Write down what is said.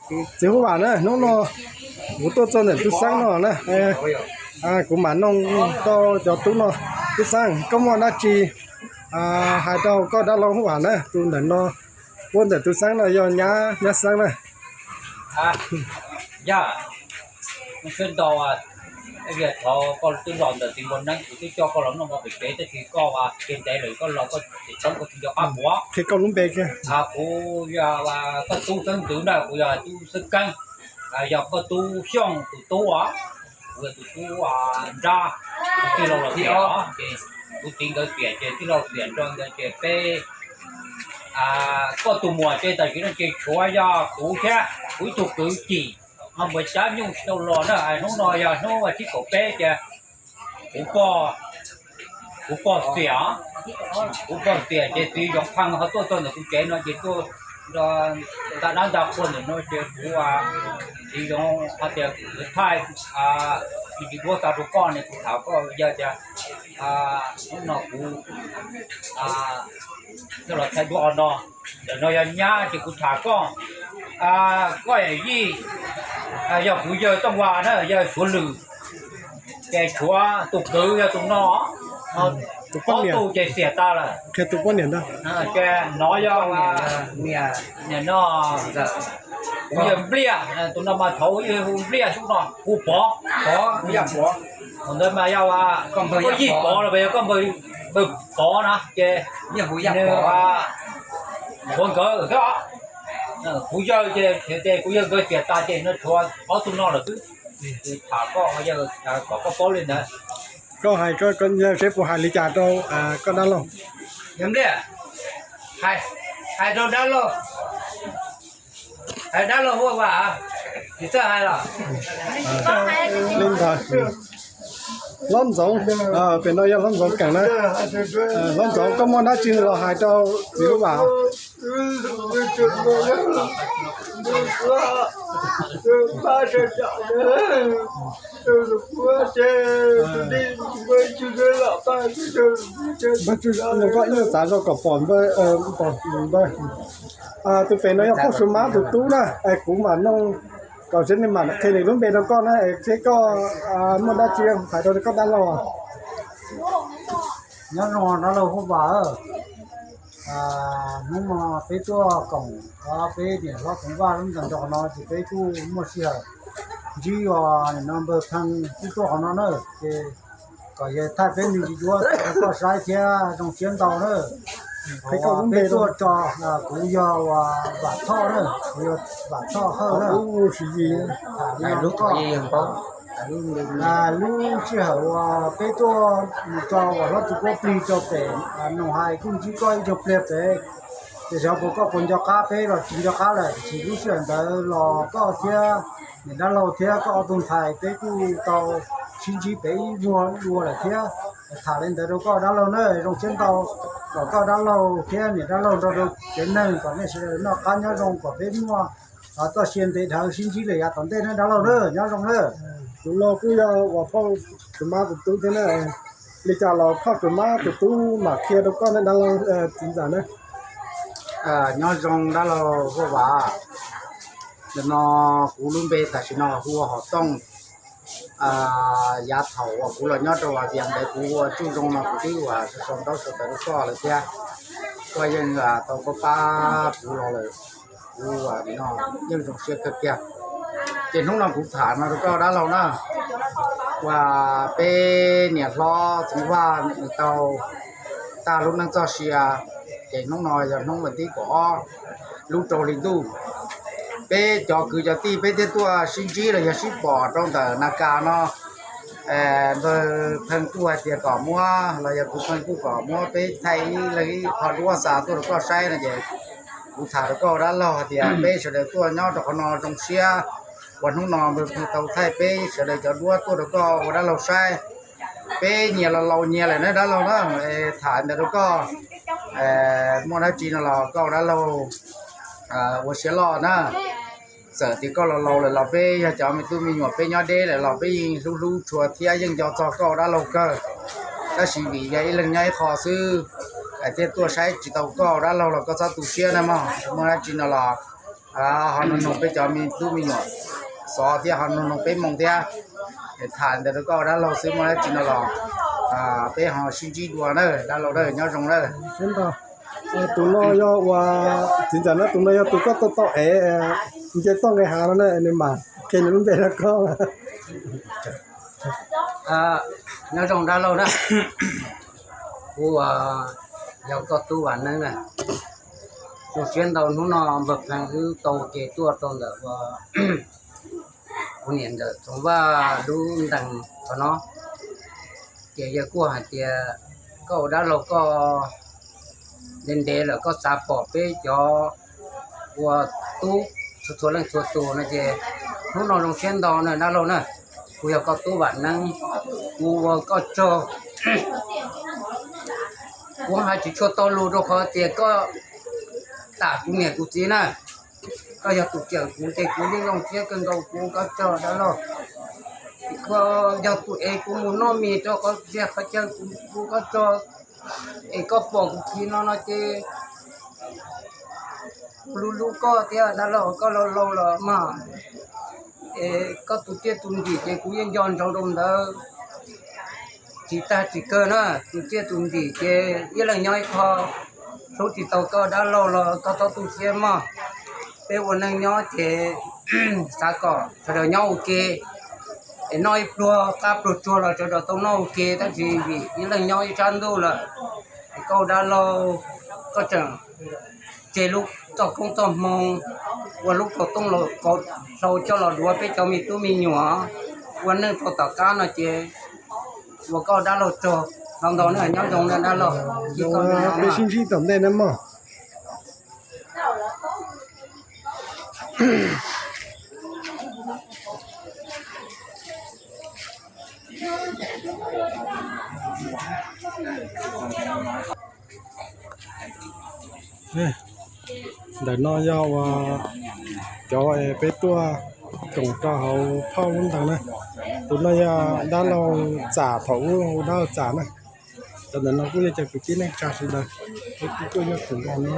Txiv Huv Vam na, hnub no kuv tuaj txog ntawm tub Xeeb no na, kuv mam noog rau cov tub no, tub Xeeb koj muaj dab tsi hais rau koj dab laug Huv Vam na, tus ntawm no, puab ntawm tub Xeeb no yog nyab, nyab Xeeb na. Yog, ntau, koj twb los ntawm txiv npua neeb, kuv twb coj koj los noj pem kev tab sis koj ua ke ntev lawm koj los koj tseem tseeb koj tsis nco qab kuv. Qhia koj lub npe. Kuv yog koj tub Xeeb Ntxwv na, kuv yog tub Xeeb Keeb, yog koj tub Xyooj tus tub os, kuv yog tus tub Nrab, tij laug Los Xiam os, ces kuv txiv nkawd Xiam ces tij laug Xiam nrog nkawd ces peb, koj tus muam ces tam sim no ces tshuav yog kuv thiab kuv ib tug kwv Cim, ho npawg Cab Nyuj tsis tau los na, hnub no yog hnub vas thib kaum peb ces kuv pog, kuv pog Xiam, kuv pog Xiam ces txiv Yoov Pheej ho tuaj txog ntawm kuv tsev no ces tuaj nta dab nta qhua ntawm no ces kuv, txiv Yoov hais tias kuv thaij me ntsis duab xa rau koj ne, kuv tham koj yawg tias hnub no kuv coj los thaij duab no, ntawm no yog nyab ces kuv tham koj, koj yawm yij yog kuv yawg Tooj Vas na, yawg Suav Lwm, ces tshuav tus kwv yog tus no, ob tug ces xiam tas lawm. Ces no yog, niam no, kuv yawg Npliaj, tus no mas thaum ub yog hu Npliaj, xub no hu Pov, Pov, ntawd mas yog koj yij Pov los yog koj npawg Pov na ces nws ua nkawd xwb. Kuv yawg ces, ces kuv yawg nkawd xiam tas ces no tshuav ob tug no lawm xwb. Tham koj, kom koj paub li ntawd. Koj hais koj yawg seb puas hais li cas rau koj dab laug. Yawg Npliaj, hais rau dab laug, hais dab laug Huv Vam, tsis txawj hais los. Hlob Ntxoov, pem no yog Hlob Ntxoov Keem na. Hlob Ntxoov, koj muaj dab tsi los hais rau txiv Huv Vam? Koj ib nyuag txav zog kom pom npawg, pom npawg. Tus pem no yog Phauj Suav Mab tus tub na, kuv mam noog kom seb nws mam qhia nws lub npe rau koj na, seb koj muaj dab tsi hais rau koj dab laug. Nyob zoo dab laug Huv Vam, hnub no peb tuaj koom peb niam hlob Txoov Vaj lub ntxa nrog no ces peb kuj muaj sij hawm ntsib uas nim no npawg Pheej kuj tuaj qhov no na, ces kom yawg thaij peb me ntsis duab rau koj saib thiab zoo siab ntau na. Peb tuaj tso, kuv yog uas Vam Thoj na, kuv yog Vam Thoj Hawj na. Lub sij hawm uas peb tuaj mus tso uas hlob txiv kuab plig rau pem Noom Hais kuj ntsib koj ib nyuag pliag pem, ces xyov puas koj puas nco qab peb los tsis nco qab lawm, tiam sis lub sij hawm ntawd los koj thiab niam dab laug thiab koj ob tug ntxhais peb kuj tau sib ntsib pem ib muag dua lawm thiab. Tham li ntawd rau koj dab laug na, zoo siab ntau, kom koj dab laug thiab niam dab laug nrog rau tsev neeg kom nej sawv daws noj qab nyob zoo kom peb muaj txoj sia ntev dhawv sib ntsib lawm yav tom ntej na dab laug na, nyob zoo na. Tus no kuj yog uas Phauj Suav Mab tus tub thiab na. Li cas los Phauj Suav Mab tus tub mam qhia rau koj na dab laug, txiv ntxawm na. Nyob zoo dab laug Huv Vam, nim no kuv lub npe tam sim no hu ua Hom Tooj. Yav thaum uas kuv los nyob rau Vaj Vias ntawd kuv ua tsuj zoo no kuv twb ua sau ntaub sau ntawv rau koj lawm thiab, koj yeej tau pab pab kuv los lawm. Kuv ua no yeej zoo siab kawg kiag. Ces hnub no kuv tham no rau koj dab laug na, uas peb niam hlob Txoov Vaj nws tau tag lub neej txoj sia, ces hnub no yog hnub vas thib kaum ob lub rau hli ntuj, peb cov kwv cov tij peb thiaj tuaj sib ntsib los yog sib pom rau ntawm Nas Kas no. Npawg Pheej kuj hais tias kom muab, los yog kuv Pheej kuj kom muab peb thaij ib leeg ib qho duab xa tuaj rau koj saib no ces kuv tham rau koj ua dab laug hais tias peb sawv daws tuaj nyob rau qhov no zoo siab uas hnub no npawg Pheej tau thaij peb sawv daws cov duab tuaj rau koj ua dab laug saib. Peb nyias los laus nyias lawm na dab laug na, tham ntawd rau koj, muaj dab tsi no los koj ua dab laug ua siab loj na. Txawm tias koj los laus lawm los peb yog cov me tub me nyuam peb nyob deb lawm los peb yeej hlub hlub tshua thiab yeej nco txog koj ua dab laug kawg. Tab sis vim yog ib leeg nyob ib qho xwb, thiaj tuaj saib tsis tau koj ua dab laug los koj txhob tu siab na mog. Muaj dab tsi no los Ho noog noog peb cov me tub me nyuam xov thiab ho noog noog peb moo thiab. Tham ntawm rau koj dab laug xwb, muaj dab tsi no los peb ho sib ntsib dua na dab laug na, nyob zoo na. Tus no yog ua txiv ntxawm na, tus no yog tus koj tau tau ev nce toj nqis hav no na, nws mam qhia nws lub npe rau koj. Nyob zoo dab laug na, kuv yog koj tub Vam Neeb na. Zoo siab ntau hnub no npawg Pheej wb tau ua ke tuaj rau ntawm ua kuv niam ntawm Txoov Vaj lub ntees qhov no. Ces yawg kuj hais tias koj ua dab laug koj ntev ntev lawm koj xav pom peb cov ua tub txhua txhua leej txhua tus no ces hnub no zoo siab ntau na dab laug na. Kuv yog koj tub Vam Neeb, kuv ua koj tsaug. Kuv hais tsis tshua tau lus rau qhov tias koj tam kuv niam kuv txiv na. Koj yog tus cawm kuv ces kuv yeej zoo siab kawg nkaus, kuv ua koj tsaug dab laug. Koj yog tus es kuv mus noj mis rau qhov txhia qhov chaw, kuv ua koj tsaug es koj pom kuv khi no no ces kuv hlub hlub koj thiab dab laug, koj laus laus los mas es koj tus txiaj tus ntim ces kuv yeej nco ntsoov rau ntawd tsis tag tsis kawg na. Tus txiaj tus ntim ces ib leeg nyob ib qho, hlub tsis tau koj dab laug los koj txhob tu siab mog. Peb ua neej nyob ces xav kom sawv daws nyob ua ke es noj ib pluag qab pluag tsuag los sawv daws tau noj ua ke, tab sis vim ib leeg nyob ib sab ntuj lawm es koj ua dab laug koj tseem tseg lub txoj koob txoj hmoo ua lub kaus tooj los kaus hlau coj los duav peb cov me tub me nyuam ua neej rau tom qab no ces ua koj dab laug tsaug ntau ntau na, nyob zoo na dab laug. Peb sib ntsib tom ntej na mog. Ntawm no yog uas cov peb tuaj koom rau hauv phauj lub ntees na. Tus no yog dab laug Txam, thaum ub hu dab laug Txam na. Cov ntawm no kuj yog cov kwv tij neej tsa sawv daws, peb kuj tuaj nyob koom nkaus no.